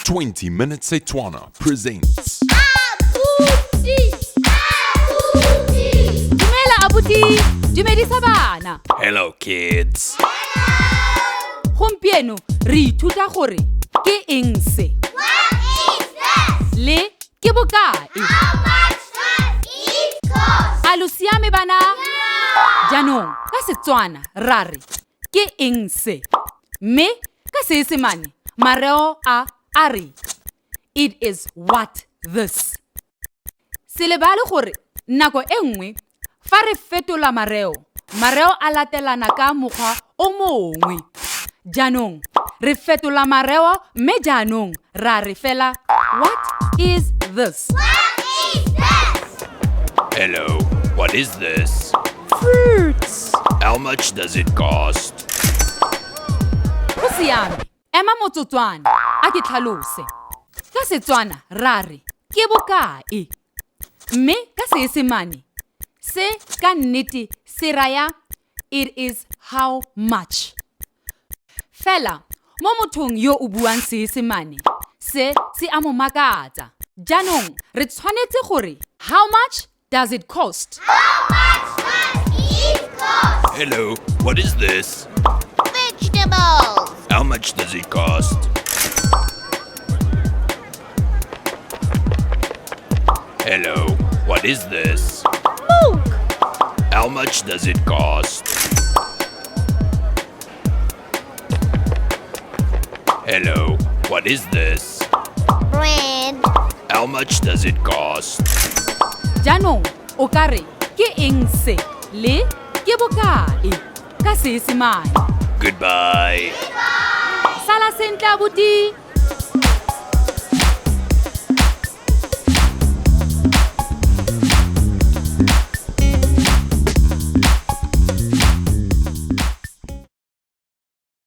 20 Minutes Setswana presents. Dumela abuti, dumedisa bana. Hello, kids. Gompieno re ithuta gore ke eng se le ke bokae. A lo siame bana? Jaanong ka Setswana ra re ke eng se? Mme ka Seesemane mareo a a re it is what this. Se lebale gore nako e nngwe fa re fetola mareo, mareo a latelana ka mokgwa o mongwe. Jaanong re fetola mareo mme jaanong ra re fela what is this? Hello, what is this? Fruits. How much does it cost? Go siame, ema motsotswana a ke tlhalose. Ka Setswana ra re ke bokae. Mme ka Seesemane se ka nnete se raya it is how much. Fela mo mothong yo o buang Seesemane se se a mo makatsa. Jaanong re tshwanetse gore how much does it cost? Hello, what is this? Vegetables. How much does it cost? Hello, what is this? Milk. How much does it cost? Hello, what is this? Bread. How much does it cost? Jaanong o ka re ke eng se le ke bokae ka Seesemane. Goodbye. Sala sentle abuti.